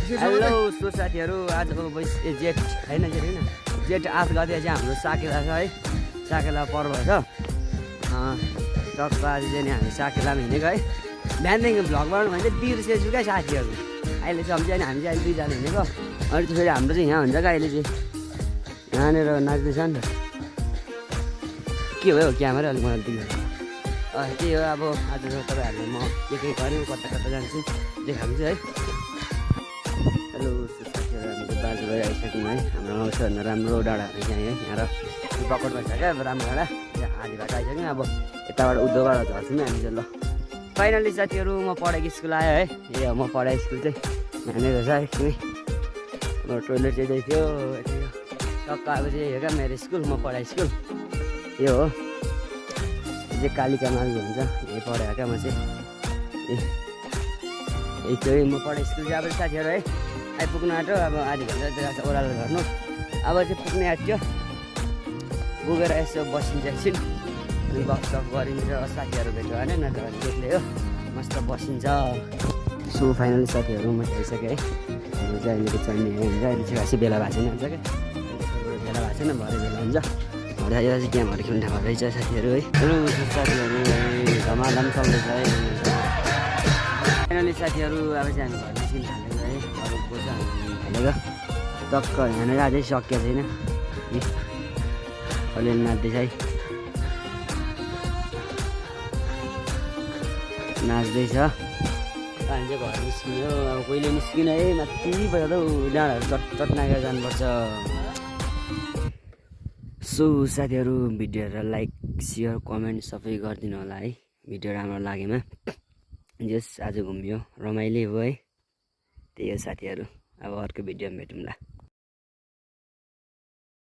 hello so साथीहरू आजको जेठ होइन जेठ 8 गते चाहिँ हाम्रो साकेला छ है साकेला पर्व छ टक्क आज चाहिँ नि हामी साकेलामा हिँडेको है बिहानदेखि भ्लग बनाउनु भने चाहिँ बिर्सेछु क्या साथीहरू अहिले सम्झ्यो नि हामी चाहिँ अहिले 2 जना हिँडेको अनि त फेरि हाम्रो चाहिँ यहाँ हुन्छ क्या अहिले चाहिँ यहाँनिर नाच्दैछ नि त के भयो क्यामेरा अलिक मलाई दिनु त्यही हो अब आज तपाईँहरूलाई म के गऱ्यो कता कता जान्छु देखाउँछु है हेलो साथीहरू हामी चाहिँ बाजु भएर आइसक्यौँ है हाम्रो आउँछ भने राम्रो डाँडाहरू चाहिँ है यहाँ र पकडमा छ क्या राम्रो डाँडा आधी बाटो आइसक्यौँ अब यताबाट उद्धोबाट झर्छौँ हामी चाहिँ ल फाइनली साथीहरू म पढाएको स्कुल आयो है ए म पढाएको स्कुल चाहिँ यहाँनिर छ एकदमै हाम्रो टोइलेट चाहिँ थियो टक्क अब चाहिँ हो क्या मेरो स्कुल म पढाएको स्कुल यो हो चाहिँ कालिका मावि हुन्छ यही पढाएको क्या म चाहिँ यही चाहिँ म पढाएको स्कुल चाहिँ अब साथीहरू है आइपुग्नु आँट्यो अब आधी घन्टा जस्तो ओह्रालो गर्नु अब चाहिँ पुग्ने आँट्यो पुगेर यसो बसिन्छ एकछिन अनि गफसफ गरिन्छ साथीहरू भेट्यो भने न त बेग्लै हो मस्त बसिन्छ सो फाइनली साथीहरू म आइसकेँ है हाम्रो चाहिँ अहिलेको चढ्ने हुन्छ अहिले चाहिँ खासै बेला भएको छैन हुन्छ क्या बेला भएको छैन भरे बेला हुन्छ भरे यो चाहिँ गेमहरू खेल्नु थाहा रहेछ साथीहरू है साथीहरू धमाधम चल्दैछ है फाइनली साथीहरू अब चाहिँ हामी घर निस्किनु थालेको है घरको चाहिँ हामी थालेको टक्क यहाँनिर अझै सकिएको छैन अलिअलि नाच्दैछ है नाच्दैछ हामी चाहिँ घर निस्कियो अब कहिले निस्किन है माथि भयो त डाँडाहरू चटचट नागेर जानुपर्छ सो साथीहरू भिडियोहरू लाइक सेयर कमेन्ट सबै गरिदिनु होला है भिडियो राम्रो लागेमा जस आज घुम्यो रमाइलो भयो है त्यही हो साथीहरू अब अर्को भिडियोमा भेटौँला